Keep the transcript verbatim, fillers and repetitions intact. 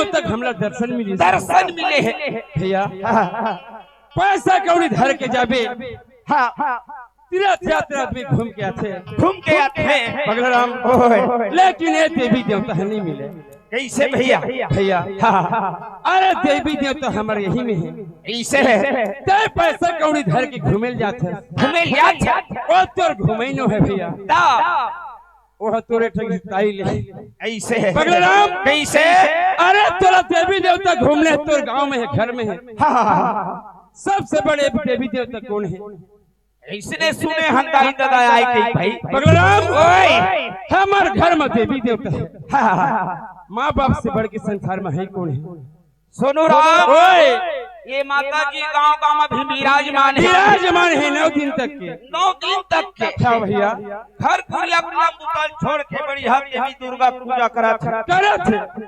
तक हमला दर्शन मिले, दर्शन मिले हे। भैया, हाँ, पैसा कौड़ी धर के जाबे, हाँ, तीर्थ यात्रा आदमी घूम के आथे, घूम के आथे। पगला राम, ओए। लेकिन ये देवी देवता ह नहीं मिले। कैसे भैया? भैया, हाँ, अरे देवी देवता हमर यही में हे। कैसे हे? तैं पैसा कौड़ी धर के घूमे ल जाथे, घूमे ल जाथे। ओ तोर घूमे नो हे भैया। ता। ओह तोरे ठगी ताई ले। ऐसे हे। पगला राम। कैसे? अरे तोला देवी देवता घूमने तोर गांव में हे, घर में हे। हाँ, हाँ, हाँ। सबसे बड़े देवी देवता कौन हे? इसने सुने हन दाई ददा आए के भाई। पगला राम। ओए। हमर घर में देवी देवता हे। हाँ, हाँ, हाँ। माँ बाप से बढ़ के संसार में हे कौन हे? सोनू राम। ओए। ये माता जी गांव गांव में भी विराजमान हे। विराजमान हे नौ दिन तक के। नौ दिन तक के। अच्छा भैया। घर पूरी अपना पुतल छोड़ के बढ़िया देवी दुर्गा पूजा करत हे। करत हे।